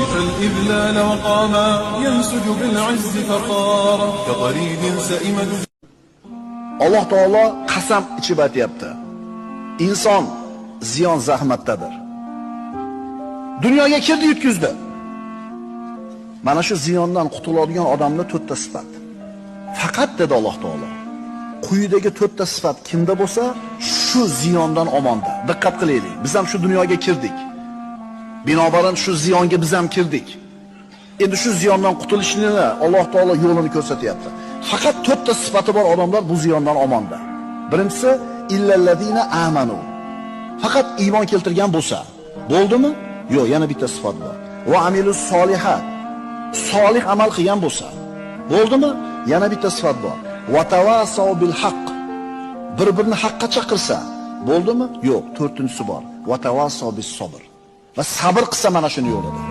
عرف الإذلال وقاما ينسج بالعز فخارا كطريد سئم. Alloh taolo qasam ichib aytyapti. Inson ziyon zahmatdadir. Dunyoga kirdi, yutkizdi. Mana shu ziyondan qutuladigan odamda to'rtta sifat. Faqat dedi Alloh taolo. Quyidagi to'rtta sifat kimda bo'lsa, shu ziyondan omonda. Diqqat qilaylik. Biz ham shu dunyoga kirdik. Binobarin shu ziyonga biz ham kirdik. Endi shu ziyondan qutulishni Alloh taolo yo'lini ko'rsatyapti. Faqat to'rtta sifati bor odamlar bu ziyondan omonda. Birinchisi, illallazina amanu. Faqat iymon keltirgan bo'lsa, bo'ldimi? Yo'q, yana bitta sifat bor. Va amilus solihat. Solih amal qilgan bo'lsa, bo'ldimi? Yana bitta sifat bor. Va tavasav bil haqq. Bir-birini haqqa chaqirsa, bo'ldimi? Yo'q, to'rtinchisi bor. Va tavasav bis sabr. Va sabr qilsa mana shuni yo'lida.